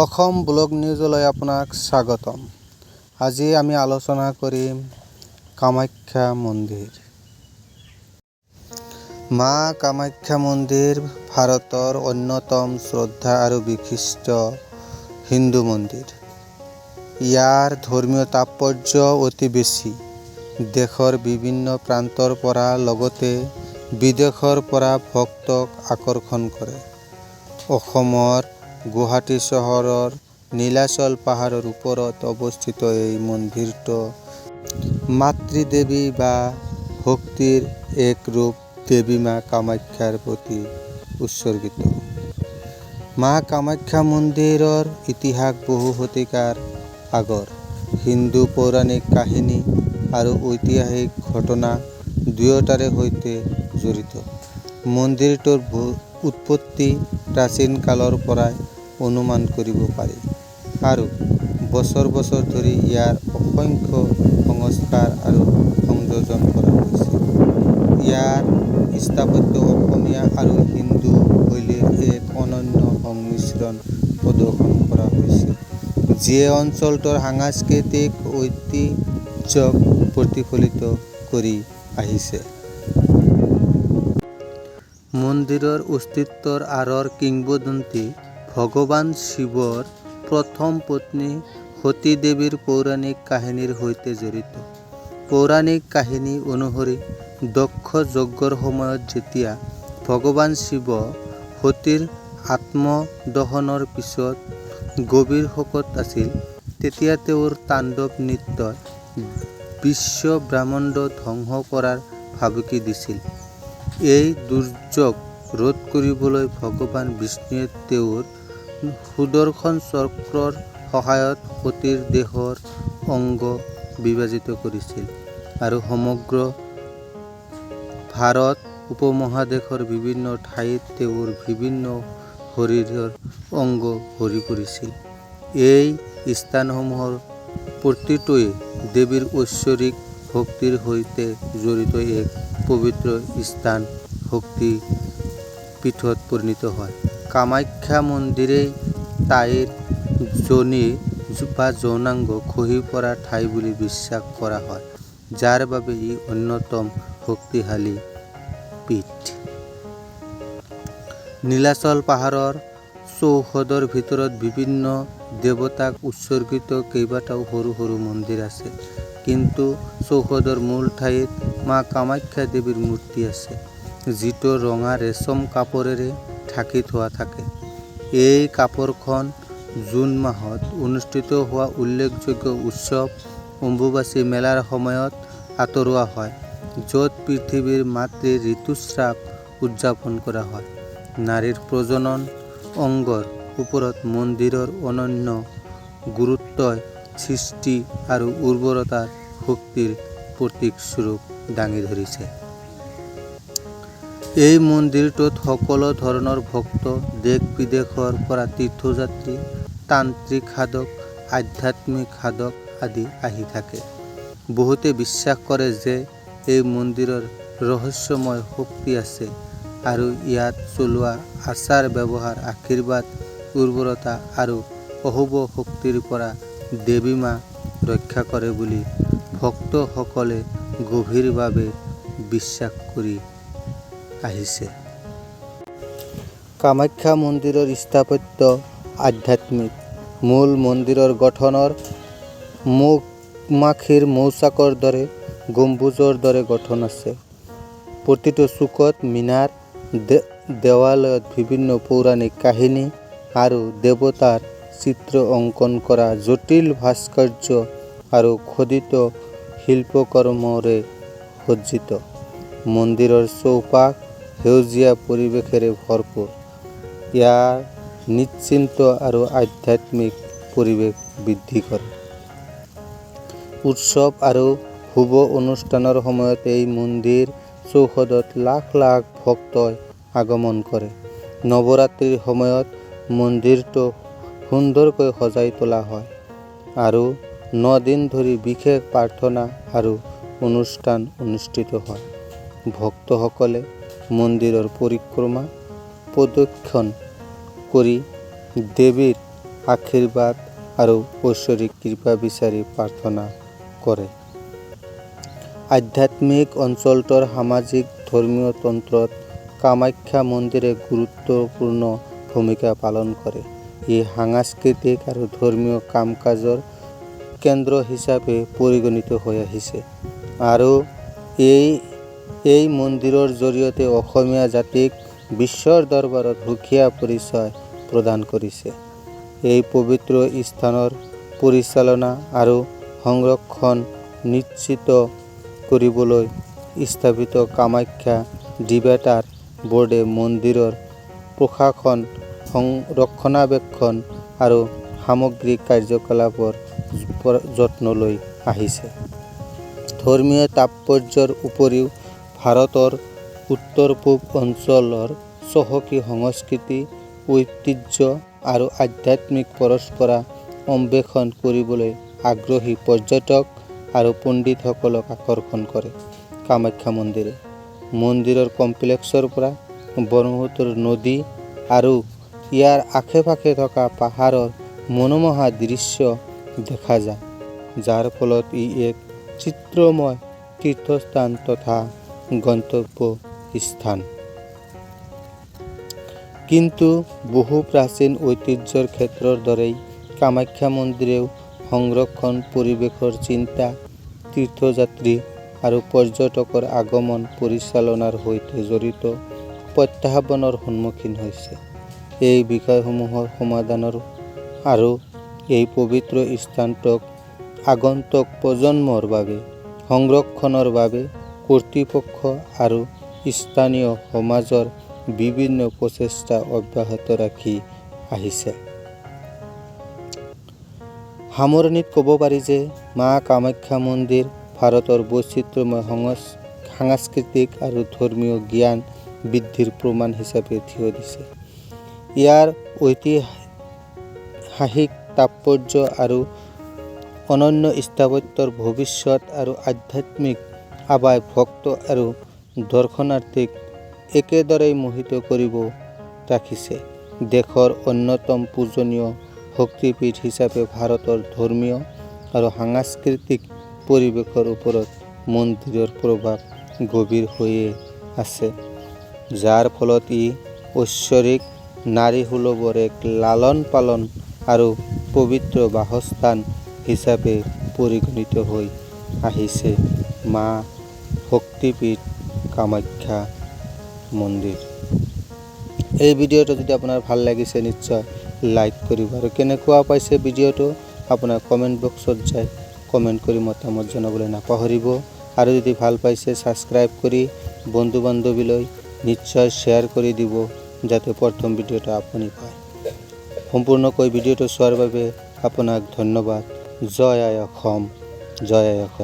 Assam blog নিউজলৈ আপোনাক স্বাগতম। আজি আমি আলোচনা কৰিম কামাখ্যা মন্দিৰ। মা কামাখ্যা মন্দিৰ ভাৰতৰ অন্যতম শ্ৰদ্ধা আৰু বিশিষ্ট হিন্দু মন্দিৰ। ইয়াৰ ধৰ্মীয় তাৎপৰ্য অতি বেছি। দেশৰ বিভিন্ন প্ৰান্তৰ পৰা লগতে বিদেশৰ পৰা ভক্তক আকৰ্ষণ কৰে। অসমৰ গুৱাহাটী চহৰৰ নীলাচল পাহাৰৰ ওপৰত অৱস্থিত এই মন্দিৰটো মাতৃদেৱী বা শক্তিৰ এক ৰূপ দেৱী মা কামাখ্যাৰ প্ৰতি উৎসৰ্গিত। মা কামাখ্যা মন্দিৰৰ ইতিহাস বহু শতিকাৰ আগৰ। হিন্দু পৌৰাণিক কাহিনী আৰু ঐতিহাসিক ঘটনা দুয়োটাৰে সৈতে জড়িত। মন্দিৰটোৰ উৎপত্তি প্ৰাচীন কালৰ পৰাই অনুমান কৰিব পাৰি আৰু বছৰ বছৰ ধৰি ইয়াৰ অসংখ্য সংস্কাৰ আৰু সংযোজন কৰা হৈছে। ইয়াৰ স্থাপত্য অসমীয়া আৰু হিন্দু শৈলীৰ এক অনন্য সংমিশ্ৰণ প্ৰদৰ্শন কৰা হৈছে, যিয়ে অঞ্চলটোৰ সাংস্কৃতিক ঐতিহ্যক প্ৰতিফলিত কৰি আহিছে। মন্দিৰৰ অস্তিত্বৰ আঁৰৰ কিংবদন্তি ভগৱান শিৱৰ প্ৰথম পত্নী সতী দেৱীৰ পৌৰাণিক কাহিনীৰ সৈতে জড়িত। পৌৰাণিক কাহিনী অনুসৰি, দক্ষ যজ্ঞৰ সময়ত যেতিয়া ভগৱান শিৱ সতীৰ আত্মদহনৰ পিছত গভীৰ শোকত আছিল, তেতিয়া তেওঁৰ তাণ্ডৱ নৃত্যই বিশ্বব্ৰহ্মাণ্ড ধ্বংস কৰাৰ ভাবুকি দিছিল। এই দুৰ্যোগ ৰোধ কৰিবলৈ ভগৱান বিষ্ণুৱে তেওঁৰ সুদৰ্শন চক্ৰৰ সহায়ত সতীৰ দেহৰ অংগ বিভাজিত কৰিছিল আৰু সমগ্ৰ ভাৰত উপমহাদেশৰ বিভিন্ন ঠাইত তেওঁৰ বিভিন্ন শৰীৰৰ অংগ সৰি পৰিছিল। এই স্থানসমূহৰ প্ৰতিটোৱেই দেৱীৰ ঐশ্বৰিক শক্তিৰ সৈতে জড়িত এক পবিত্ৰ স্থান শক্তি পীঠত পৰিণত হয়। কামাখ্যা মন্দিৰেই তাইৰ যোনি বা যৌনাংগ খহি পৰা ঠাই বুলি বিশ্বাস কৰা হয়, যাৰ বাবে ই অন্যতম শক্তিশালী পীঠ। নীলাচল পাহাৰৰ চৌহদৰ ভিতৰত বিভিন্ন দেৱতাক উৎসৰ্গিত কেইবাটাও সৰু সৰু মন্দিৰ আছে। কিন্তু চৌহদৰ মূল ঠাইত মা কামাখ্যা দেৱীৰ মূৰ্তি আছে, যিটো ৰঙা ৰেচম কাপোৰেৰে ঢাকি থোৱা থাকে। এই কাপোৰখন জুন মাহত অনুষ্ঠিত হোৱা উল্লেখযোগ্য উৎসৱ অম্বুবাচী মেলাৰ সময়ত আঁতৰোৱা হয়, য'ত পৃথিৱীৰ মাতৃৰ ঋতুস্ৰাৱ উদযাপন কৰা হয়। নাৰীৰ প্ৰজনন অংগৰ ওপৰত মন্দিৰৰ অনন্য গুৰুত্বই সৃষ্টি আৰু উৰ্বৰতাৰ শক্তিৰ প্ৰতীকস্বৰূপ দাঙি ধৰিছে। এই মন্দিৰটোত সকলো ধৰণৰ ভক্ত, দেশ-বিদেশৰ পৰা তীৰ্থযাত্ৰী, তান্ত্ৰিক সাধক, আধ্যাত্মিক সাধক আদি আহি থাকে। বহুতে বিশ্বাস কৰে যে এই মন্দিৰৰ ৰহস্যময় শক্তি আছে আৰু ইয়াত চলোৱা আচাৰ-ব্যৱহাৰ আশীৰ্বাদ, উৰ্বৰতা আৰু অশুভ শক্তিৰ পৰা দেৱী মা ৰক্ষা কৰে বুলি ভক্তসকলে গভীৰভাৱে বিশ্বাস কৰি আহিছে। কামাখ্যা মন্দিৰৰ স্থাপত্য আধ্যাত্মিক। মূল মন্দিৰৰ গঠনৰ মৌমাখিৰ মৌচাকৰ দৰে গম্বুজৰ দৰে গঠন আছে। প্ৰতিটো চুকত মিনাৰ, দেৱালত বিভিন্ন পৌৰাণিক কাহিনী আৰু দেৱতাৰ চিত্ৰ অংকন কৰা জটিল ভাস্কৰ্য আৰু খোদিত শিল্পকৰ্মৰে সজ্জিত। মন্দিৰৰ চৌপাশ সেউজীয়া পৰিৱেশেৰে ভৰপূৰ, ইয়াৰ নিশ্চিন্ত আৰু আধ্যাত্মিক পৰিৱেশ বৃদ্ধি কৰে। উৎসৱ আৰু শুভ অনুষ্ঠানৰ সময়ত এই মন্দিৰ চৌহদত লাখ লাখ ভক্তই আগমন কৰে। নৱৰাত্ৰিৰ সময়ত মন্দিৰটো সুন্দৰকৈ সজাই তোলা হয় আৰু ন দিন ধৰি বিশেষ প্ৰাৰ্থনা আৰু অনুষ্ঠান অনুষ্ঠিত হয়। ভক্তসকলে মন্দিৰৰ পৰিক্ৰমা প্ৰদক্ষিণ কৰি দেৱীৰ আশীৰ্বাদ আৰু ঐশ্বৰিক কৃপা বিচাৰি প্ৰাৰ্থনা কৰে। আধ্যাত্মিক অঞ্চলটোৰ সামাজিক ধৰ্মীয় তন্ত্ৰত কামাখ্যা মন্দিৰে গুৰুত্বপূৰ্ণ ভূমিকা পালন কৰে। ই সাংস্কৃতিক আৰু ধৰ্মীয় কাম-কাজৰ কেন্দ্ৰ হিচাপে পৰিগণিত হৈ আহিছে আৰু এই মন্দিৰৰ জৰিয়তে অসমীয়া জাতিক বিশ্বৰ দৰবাৰত সুকীয়া পৰিচয় প্ৰদান কৰিছে। এই পবিত্ৰ স্থানৰ পৰিচালনা আৰু সংৰক্ষণ নিশ্চিত কৰিবলৈ স্থাপিত কামাখ্যা ডিবেটাৰ বোৰ্ডে মন্দিৰৰ প্ৰশাসন, ৰক্ষণাবেক্ষণ আৰু সামগ্ৰিক কাৰ্যকলাপৰ যত্ন লৈ আহিছে। ধৰ্মীয় তাৎপৰ্যৰ উপৰিও ভাৰতৰ উত্তৰ-পূব অঞ্চলৰ চহকী সংস্কৃতি, ঐতিহ্য আৰু আধ্যাত্মিক পৰম্পৰা অন্বেষণ কৰিবলৈ আগ্ৰহী পৰ্যটক আৰু পণ্ডিতসকলক আকৰ্ষণ কৰে কামাখ্যা মন্দিৰে। মন্দিৰৰ কমপ্লেক্সৰ পৰা ব্ৰহ্মপুত্ৰ নদী আৰু ইয়াৰ আশে-পাশে থকা পাহাৰৰ মনোমোহা দৃশ্য দেখা যায়, যাৰ ফলত ই এক চিত্ৰময় তীৰ্থস্থান তথা গন্তব্য স্থান। কিন্তু বহু প্ৰাচীন ঐতিহ্যৰ ক্ষেত্ৰৰ দৰেই কামাখ্যা মন্দিৰেও সংৰক্ষণ, পৰিৱেশৰ চিন্তা, তীৰ্থযাত্ৰী আৰু পৰ্যটকৰ আগমন পৰিচালনাৰ সৈতে জড়িত প্ৰত্যাহ্বানৰ সন্মুখীন হৈছে। এই বিষয়সমূহৰ সমাধানৰ আৰু এই পবিত্ৰ স্থানটোক আগন্তুক প্ৰজন্মৰ বাবে সংৰক্ষণৰ বাবে কৰ্তৃপক্ষ আৰু স্থানীয় সমাজৰ বিভিন্ন প্ৰচেষ্টা অব্যাহত ৰাখি আহিছে। সামৰণিত ক'ব পাৰি যে মা কামাখ্যা মন্দিৰ ভাৰতৰ বৈচিত্ৰ্যময় সাংস্কৃতিক আৰু ধৰ্মীয় জ্ঞান বৃদ্ধিৰ প্ৰমাণ হিচাপে থিয় দিছে। ইয়াৰ ঐতিহাসিক তাৎপৰ্য আৰু অনন্য স্থাপত্যৰ ভৱিষ্যত আৰু আধ্যাত্মিক আভাই ভক্ত আৰু দৰ্শনাৰ্থীক একেদৰেই মোহিত কৰিব ৰাখিছে। দেশৰ অন্যতম পূজনীয় শক্তিপীঠ হিচাপে ভাৰতৰ ধৰ্মীয় আৰু সাংস্কৃতিক পৰিৱেশৰ ওপৰত মন্দিৰৰ প্ৰভাৱ গভীৰ হৈয়ে আছে, যাৰ ফলত ই ঐশ্বৰিক নাৰীসুলভৰ এক লালন-পালন আৰু পবিত্ৰ বাসস্থান হিচাপে পৰিগণিত হৈ আহিছে মা শক্তিপীঠ কামাখ্যা মন্দিৰ। এই ভিডিঅ'টো যদি আপোনাৰ ভাল লাগিছে, নিশ্চয় লাইক কৰিব আৰু কেনেকুৱা পাইছে ভিডিঅ'টো আপোনাৰ কমেণ্ট বক্সত যাই কমেণ্ট কৰি মতামত জনাবলৈ নাপাহৰিব। আৰু যদি ভাল পাইছে, ছাবস্ক্ৰাইব কৰি বন্ধু বান্ধৱীলৈ নিশ্চয় শ্বেয়াৰ কৰি দিব, যাতে প্ৰথম ভিডিঅ'টো আপুনি পায়। সম্পূৰ্ণকৈ ভিডিঅ'টো চোৱাৰ বাবে আপোনাক ধন্যবাদ। জয় আই অসম, জয় আই অসম।